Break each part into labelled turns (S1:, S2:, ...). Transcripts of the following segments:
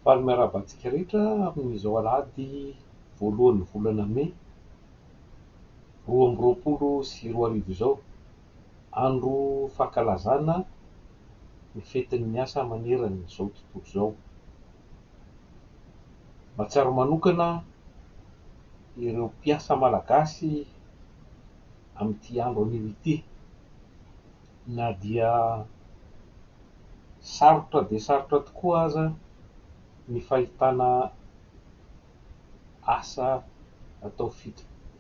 S1: Faly miarahaba antsika rehetra amin'izao alahady voalohan'ny volana mey 2022 izao. Andro fankalazana ny fetin'ny asa manerana izao tontolo izao. Mahatsiaro manokana ireo mpiasa malagasy amin'ity andro anio ity. Na dia sarotra dia sarotra tokoa aza ny fahitana asa atao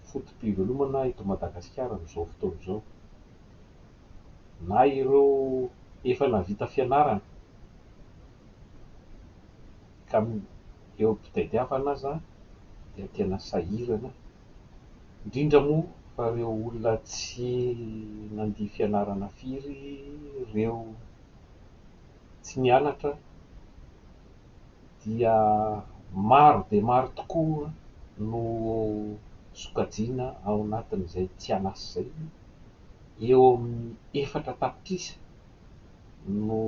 S1: foto-pivelomana eto Madagasikara amin'izao fotoana izao. Na ireo efa nahavita fianarana ka eo am-pitadiavana aza dia tena sahirana, indrindra moa fa ireo olona tsy nandia fianarana firy, ireo tsy nianatra dia maro dia maro tokoa no sokajiana ao anatin'izay tsy an'asa izay, eo amin'ny 4 tapitrisa no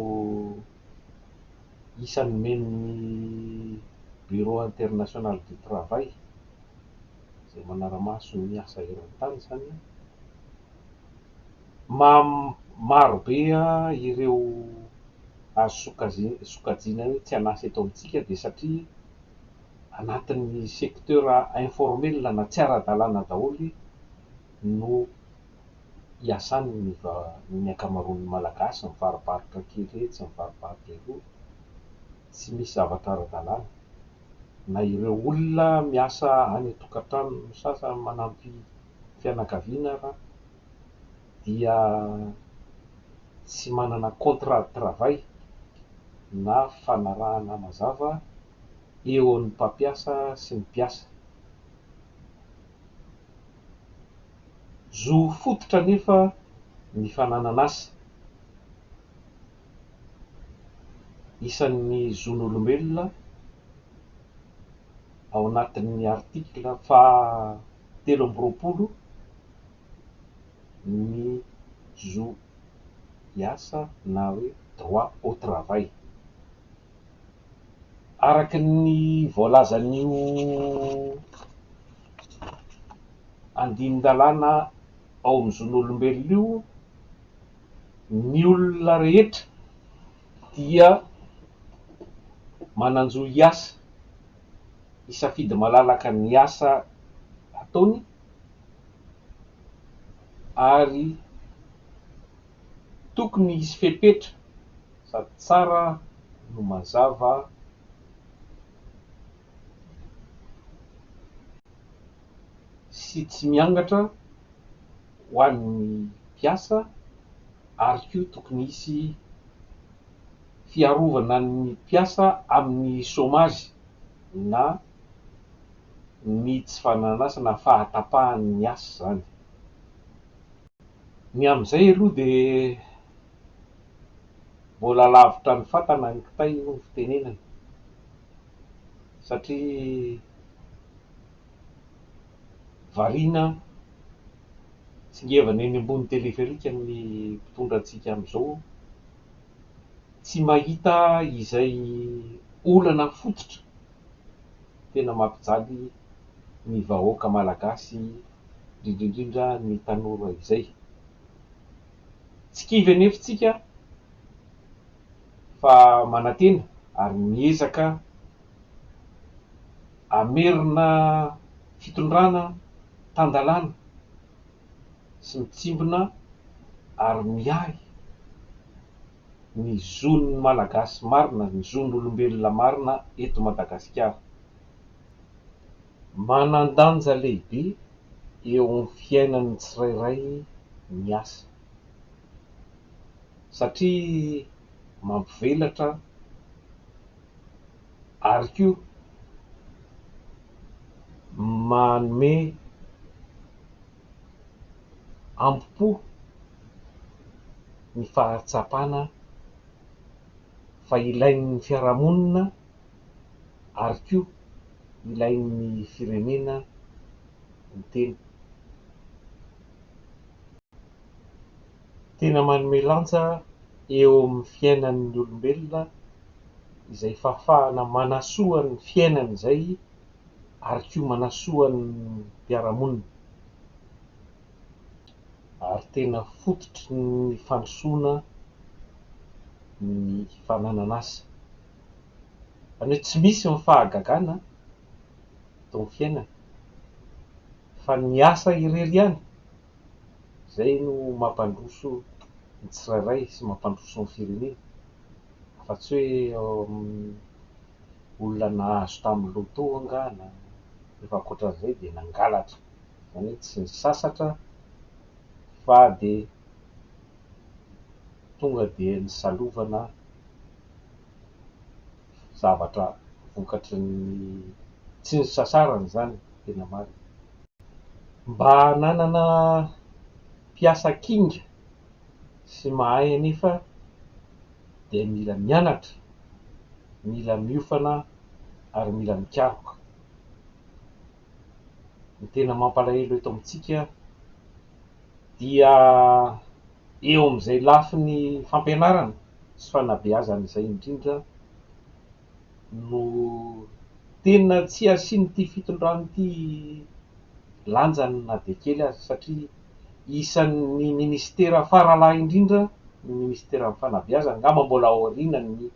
S1: isa nomen'ny Bureau International du Travail izay manara-maso ny asa eran-tany izany. Maro be ireo azo sokajiana hoe tsy an'asa eto amintsika dia satria anatin'ny secteur informel na tsy ara-dalàna daholo no iasan'ny ny ankamaroan'ny Malagasy, mivarobarotra kely etsy, mivarobarotra eroa, tsy misy zavatra ara-dalàna. Na ireo olona miasa any an-tokantrano sasany manampy fianakaviana ara dia tsy manana contrat de travail na fanarahana mazava eo amin'ny mpampiasa sy ny mpiasa. Zo fototra anefa ny fananana asa. Isan'ny zon'olombelona ao anatin'ny article faha 23 ny zo hiasa na hoe droit au travail. Araka ny voalazan'io andinin-dalàna ao amin'ny zon'olombelona io, ny olona rehetra dia manan-jo hiasa, hisafidy malalaka ny asa ataony ary tokony hisy fepetra sady tsara no mazava sy tsy miangatra ho an'ny mpiasa ary koa tokony hisy fiarovana ny mpiasa amin'ny chômage na ny tsy fananan'asa na fahatapahan'ny asa izany. Ny amin'izay aloha dia mbola lavitra ny fatana ny kitay hoy ny fitenenana satria variana tsingevana eny ambony teleferika ny mpitondra antsika amin'izao, tsy mahita izay olana fototra tena mampijaly ny vahoaka malagasy indrindra indrindra ny tanora izay. Tsy kivy anefa isika fa manantena ary miezaka hamerina fitondrana tan-dalàna sy mitsimbina ary miahy ny zon'ny Malagasy marina, ny zon'olombelona marina eto Madagasikara. Manan-danja lehibe eo amin'ny fiainan'ny tsirairay ny asa, satria mampivelatra ary koa manome hambom-po ny fahatsapana fa ilain'ny fiarahamonina ary koa ilain'ny firenena ny tena. Tena manome lanja eo amin'ny fiainan'ny olombelona. Izay fahafahana manasoa ny fiainany izay ary koa manasoa ny mpiara-monina. Ary tena fototry ny fandrosoana ny fananana asa. Izany hoe tsy misy ny fahagagana eto amin'ny fiainana fa ny asa irery ihany izay no mampandroso ny tsirairay sy mampandroso ny firenena fa tsy hoe olona nahazo tamin'ny loto angaha na rehefa ankoatran'izay dia nangalatra. Izany hoe tsy nisasatra fa dia tonga dia nisalovana zavatra vokatry ny tsy nisasarana izany tena marina. Mba hananana mpiasa kinga sy mahay anefa dia mila mianatra, mila miofana ary mila mikaroka. Ny tena mampalahelo eto amintsika dia eo amin'izay lafiny fampianarana sy fanabeazana izay indrindra no tena tsy asian'ity fitondrana ity lanjany na dia kely aza satria isan'ny minisitera faralahy indrindra ny minisiteran'ny fanabeazana, angamba mbola aorianan'ny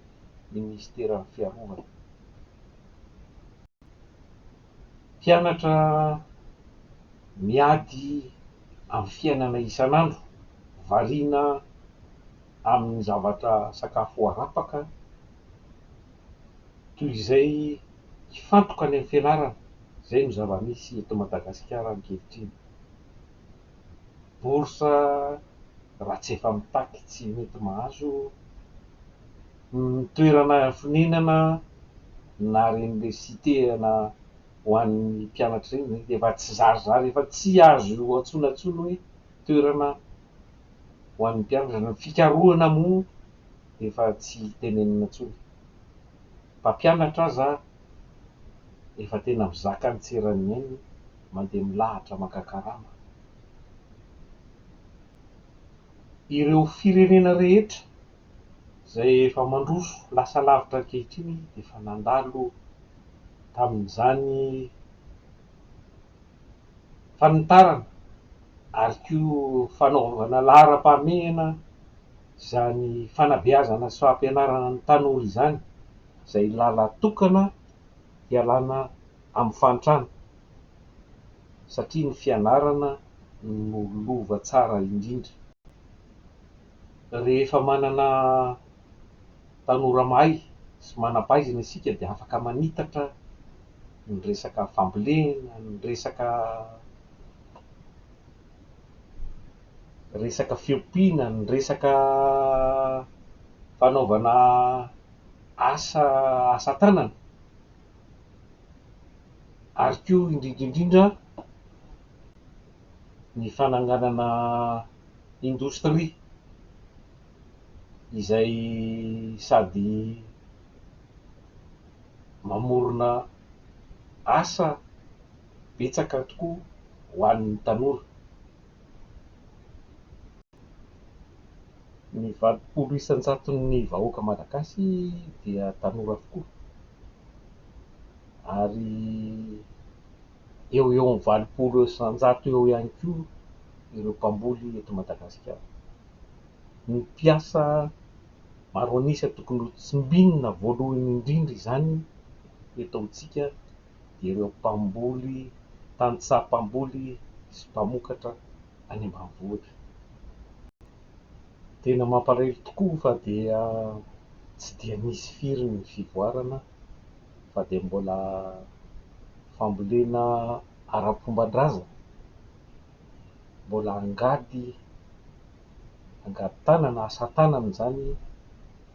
S1: minisiteran'ny fiarovana. Mpianatra miady amin'ny fiainana isan'andro, variana amin'ny zavatra sakafo arapaka toy izay hifantoka any amin'ny fianarana, izay no zava-misy eto Madagasikara ankehitriny. Bourse raha tsy efa mitaky tsy mety mahazo, ny toerana fonenana na ireny le cité na ho an'ny mpianatra ireny dia efa tsy zarizary, efa tsy azo antsoina intsony hoe toerana ho an'ny mpianatra. Ny fikarohana moa dia efa tsy tenenina intsony. Mpampianatra aza efa tena mizaka ny tsy eran'ny ainy mandeha milahatra maka karama. Ireo firenena rehetra izay efa mandroso lasa lavitra ankehitriny dia efa nandalo tamin'izany fanitarana ary koa fanaovana laharam-pahamehana izany fanabeazana sy fampianarana ny tanora izany, izay làlan-tokana hialana amin'ny fahantrana satria ny fianarana no lova tsara indrindra. Rehefa manana tanora mahay sy manam-pahaizana isika dia afaka manitatra ny resaka fambolena, ny resaka resaka fiompiana, ny resaka fanaovana asa asa tanana ary koa indrindra indrindra ny fananganana indostria izay sady mamorona asa betsaka tokoa ho an'ny tanora. Ny 80 isan-jaton'ny vahoaka malagasy dia tanora avokoa ary eo ho eo amin'ny 80 isan-jato eo ihany koa ireo mpamboly eto Madagasikara. Ny mpiasa maro an'isa tokony ho tsimbinina voalohany indrindra izany eto amintsika dia ireo mpamboly, tantsaha mpamboly sy mpamokatra any ambanivohitra. Tena mampalahelo tokoa fa dia tsy dia nisy firy ny fivoarana fa dia mbola fambolena ara-pomban-drazana, mbola angady, angady tanana, asa tanana izany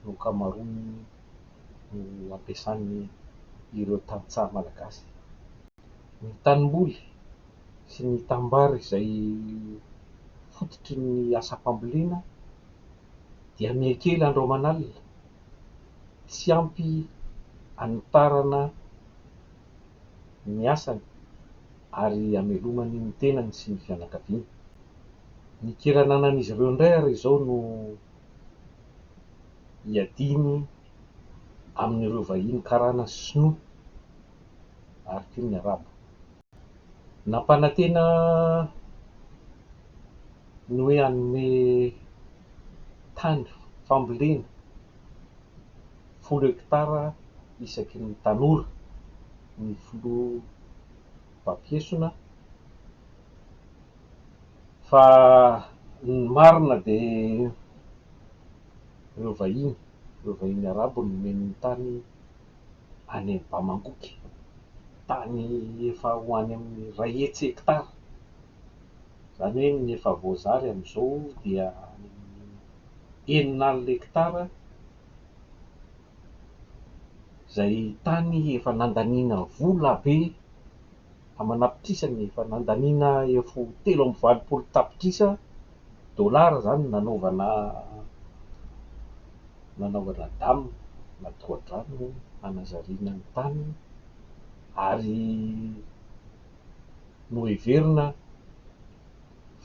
S1: no ankamaroany no ampiasan'ireo tantsaha malagasy. Ny tanimboly sy ny tanimbary izay fototry ny asam-pambolena dia mihakely andro aman'alina, tsy ampy hanitarana ny asany ary hamelomany ny tenany sy ny fianakaviany. Ny kely ananan'izy ireo indray ary izao no iadiany. amin'ireo vahiny karana sy sinoa ary koa ny arabo. Nampanantena ny hoe hanome tany fambolena 10 hektara isaky ny tanora ny filoha mpampiesona fa ny marina dia ireo vahiny, ireo vahiny arabo no nomeny ny tany any Bamangoky, tany efa ho any amin'ny 100 hektara, izany hoe ny efa voazary amin'izao dia any amin'ny 60 hektara izay tany efa nandaniana vola be aman'apitrisany, efa nandaniana efa ho 83 tapitrisa dolara izany nanaovana nanaovana dam na tohadrano hanazariana ny tany ary noheverina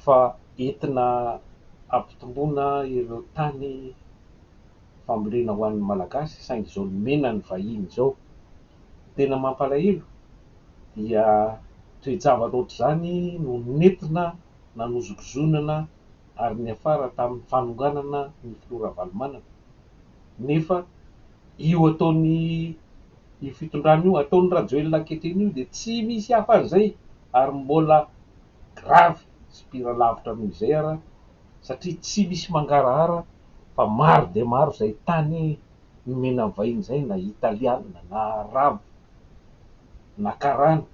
S1: fa entina hampitomboana ireo tany fambolena ho an'ny Malagasy saingy izao nomena ny vahiny izao. Ny tena mampalahelo dia toe-javatra ohatr'izany no nentina nanozongozonana ary niafara tamin'ny fanonganana ny filoha Ravalomanana. Nefa io ataon'ny io fitondrana io, ataon'i Rajoelina ankehitriny io dia tsy misy hafa an'izay ary mbola grave sy pire lavitra noho izay ara satria tsy misy mangarahara fa maro dia maro izay tany nomena ny vahiny izay na italiana na arabo na karana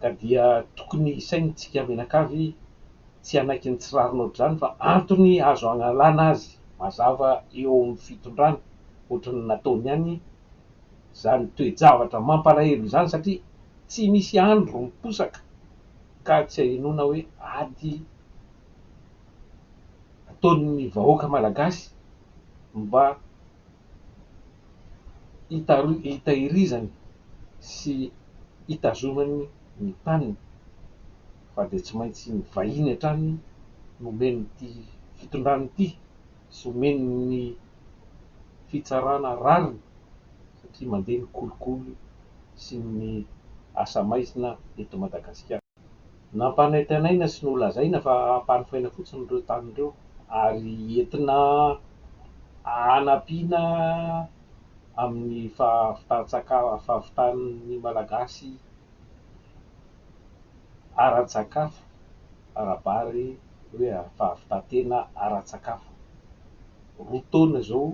S1: ka dia tokony hisaintsika mianakavy tsy hanaiky ny tsy rariny ohatr'izany fa antony azo hanalana azy mazava eo amin'ny fitondrana ohatran'ny nataony ihany izany toe-javatra mampalahelo izany satria tsy misy andro miposaka ka tsy ahenoana hoe ady ataon'ny vahoaka malagasy mba hitahirizany sy hitazomany ny taniny fa dia tsy maintsy ny vahiny hatrany no omen'ity fitondrana ity sy omen'ny fitsarana rariny satria mandeha ny kolikoly sy ny asa maizina eto Madagasikara. Nampanantenaina sy nolazaina fa hampanofaina fotsiny ireo tany ireo ary entina hanampiana amin'ny fahavitan-tsaka- fahavitan'ny Malagasy ara-tsakafo, ara-bary hoe fahavitan-tena ara-tsakafo. Roa taona izao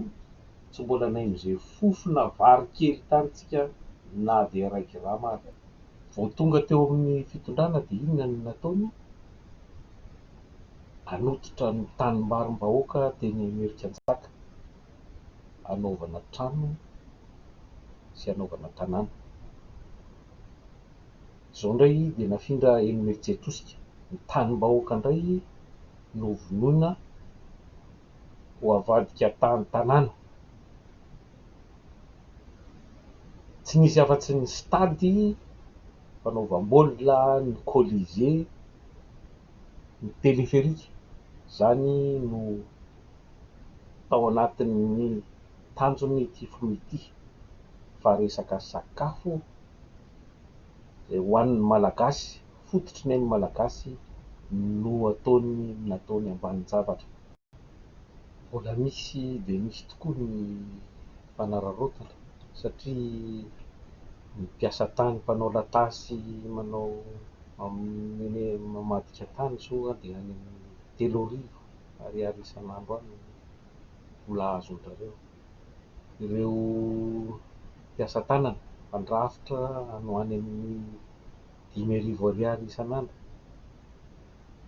S1: tsy mbola nahaino izay fofona vary kely tany tsika na dia iray grama ary. Vao tonga teo amin'ny fitondrana dia inona no nataony? Hanototra ny tanimbarim-bahoaka teny Imerintsianjaka hanaovana trano sy hanaovana tanàna. Izao indray dia nafindra eny Imerintsiatosika. Ny tanim-bahoaka indray no vonoina ho avadika tany tanàna. Tsy nisy afa-tsy ny stade fanaovam-baolina, ny colisée, ny téléphérique. Izany no tao anatin'ny tanjon'ity filoha ity fa resaka sakafo izay hohanin'ny Malagasy, fototry ny ain'ny Malagasy no ataony nataony ambanin-javatra. Mbola misy dia misy tokoa ny fanararaotana satria ny mpiasa tany mpanao latasy manao amin'ny mamadika tany izao dia any amin'ny 3000 ariary isan'andro any ny vola azon-dry zareo. Ireo mpiasa tanana mpandrafitra no any amin'ny 5000 ariary isan'andro.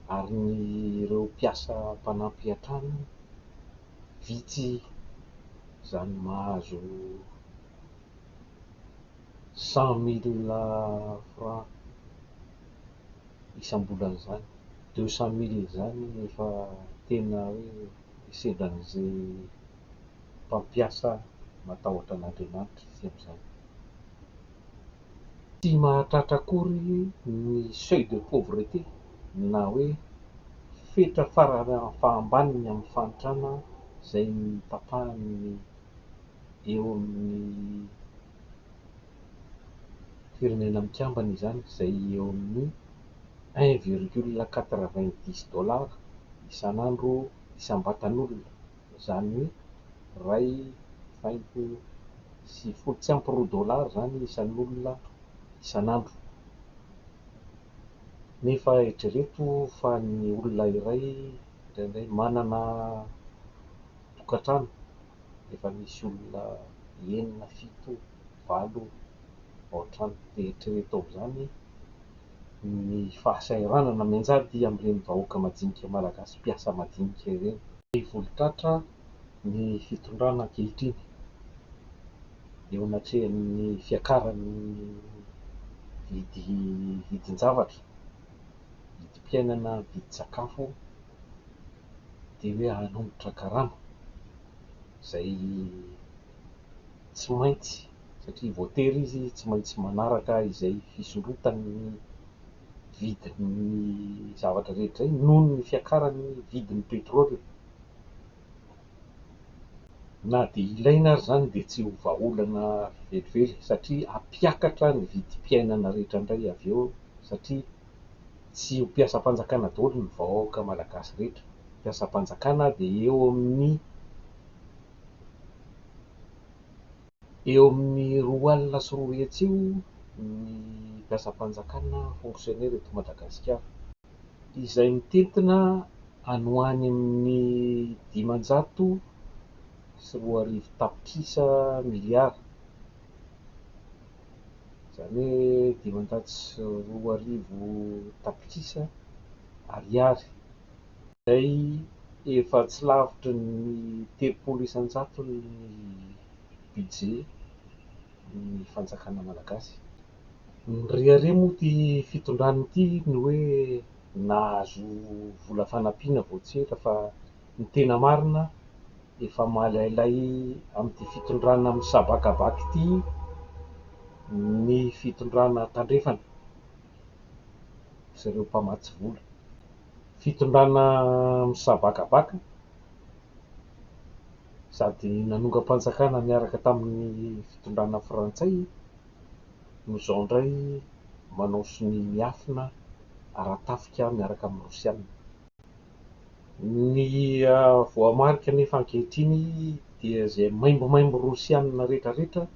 S1: Ary ny ireo mpiasa mpanampy hatrany vitsy izany mahazo 100 000 francs isam-bolana izany, 200 000 izany efa tena hoe sendran'izay mpampiasa matahotra an'Andriamanitra izy amin'izany. Tsy mahatratra akory ny seuil de pauvreté na hoe fetra fara fahambaniny amin'ny fahantrana izay notapahan'ny eo amin'ny Firenena Mikambana izany, izay eo amin'ny 1,90 dollars isan'andro isam-batan'olona, izany hoe iray faingo 90, tsy ampy roa dollars izany isan'olona isan'andro. Nefa eritrereto fa ny olona iray indraindray manana tokantrano efa misy olona enina, fito, valo ao an-trano. Dia eritrereto amin'izany ny fahasahiranana mianjady amin'ireny vahoaka madinika malagasy mpiasa madinika ireny. Volon-tratra ny fitondrana ankehitriny eo anatrehan'ny fiakaran'ny vidy vidin-javatra, vidim-piainana, vidin-tsakafo dia hoe hanonitra karama izay tsy maintsy satria voatery izy tsy maintsy manaraka izay fisondrotan'ny vidin'ny zavatra rehetra izay noho ny fiakaran'ny vidin'ny pétrole. Na dia ilaina ary izany dia tsy ho vahaolana velively satria hampiakatra ny vidim-piainana rehetra indray avy eo satria tsy ho mpiasam-panjakana daholo ny vahoaka malagasy rehetra. Mpiasam-panjakana dia eo amin'ny 220 eo ny mpiasam-panjakana fonctionnaire eto Madagasikara, izay mitentina any ho any amin'ny 2500 tapitrisa miliara, izany hoe 2500 tapitrisa ariary, izay efa tsy lavitry ny 30% ny budget ny fanjakana malagasy. Nirehareha moa ity fitondrana ity ny hoe nahazo vola fanampiana vao tsy ela fa ny tena marina efa malailay amin'ity fitondrana misabakabaka ity ny fitondrana tandrefana sy ireo mpamatsy vola. Fitondrana misabakabaka sady nanongam-panjakana niaraka tamin'ny fitondrana frantsay no izao indray manao sonia miafina ara-tafika miaraka amin'ny Rosiana. Ny voamarika anefa ankehitriny dia izay maimbomaimbo Rosiana rehetrarehetra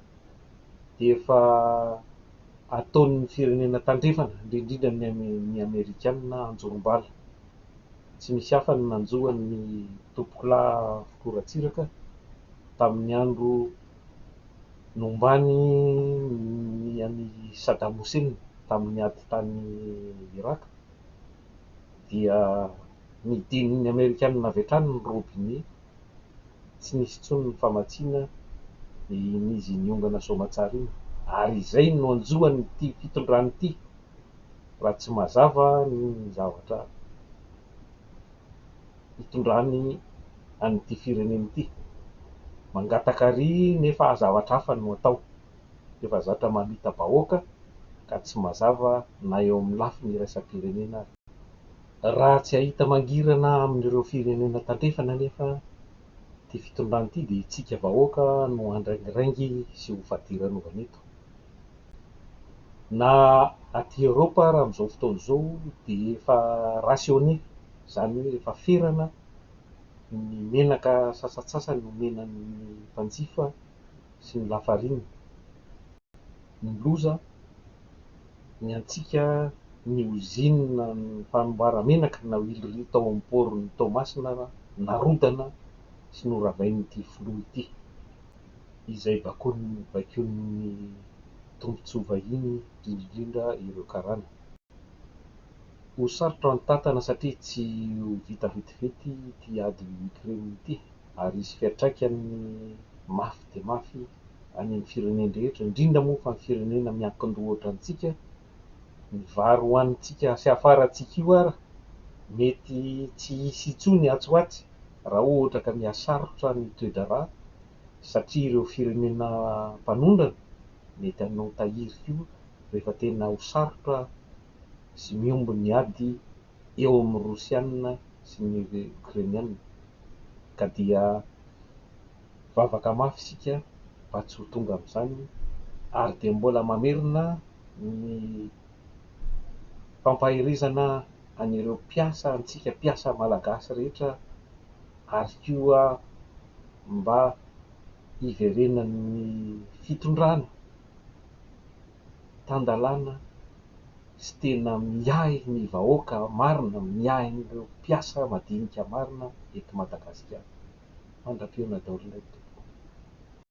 S1: dia efa ataon'ny firenena tandrefana, indrindra indrindra ny Amerikana anjorom-bala. Tsy misy hafa ny nanjo an'ny tompokolahy Filoha Ratsiraka tamin'ny andro nombany ny an'i Saddam Hussein tamin'ny ady tany Irak dia nidin'ny Amerikana avy hatrany ny robinet, tsy nisy intsony ny famatsiana dia iny izy niongana soamantsara iny. Ary izay no anjoan'ity fitondrana ity raha tsy mazava ny zavatra hitondrany an'ity firenena ity. Mangataka ary nefa zavatra hafa no atao. Efa zatra mamita-bahoaka ka tsy mazava na eo amin'ny lafiny iraisam-pirenena ary. Raha tsy hahita mangirana amin'ireo firenena tandrefana anefa ity fitondrana ity dia isika vahoaka no handraingiraingy sy ho fadiranovana eto. Na aty Eoropa ary amin'izao fotoana izao dia efa rationné, izany hoe efa ferana ny menaka sasantsasany omena ny mpanjifa sy ny lafarinina. Ny loza, ny antsika ny ozinina fanamboara-menaka na huilerie tao amin'ny port-n'i Toamasina narodana sy noravain'ity filoha ity, izay baikoin'ny tombontsoa vahiny, indrindra indrindra ireo karana. Ho sarotra ny tantana satria tsy ho vita vetivety ity ady Ukraine ity ary hisy fiantraikany mafy dia mafy any amin'ny firenen-drehetra, indrindra moa fa ny firenena miankin-doha ohatrantsika, ny vary hohanintsika sy hafarantsika io ary mety tsy hisy intsony atsy ho atsy raha ohatra ka mihasarotra ny toe-draharaha satria ireo firenena mpanondrana mety hanao tahiry koa rehefa tena ho sarotra sy mihombo ny ady eo amin'ny Rosiana sy ny Ukrainiana. Ka dia vavaka mafy isika. mba tsy ho tonga amin'izany ary dia mbola mamerina ny fampaherezana an'ireo mpiasa, antsika mpiasa malagasy rehetra ary koa mba hiverenan'ny fitondrana tan-dalàna sy tena miahy ny vahoaka marina, miahy an'ireo mpiasa madinika marina eto Madagasikara. Mandra-pihaona daholo indray tompoko.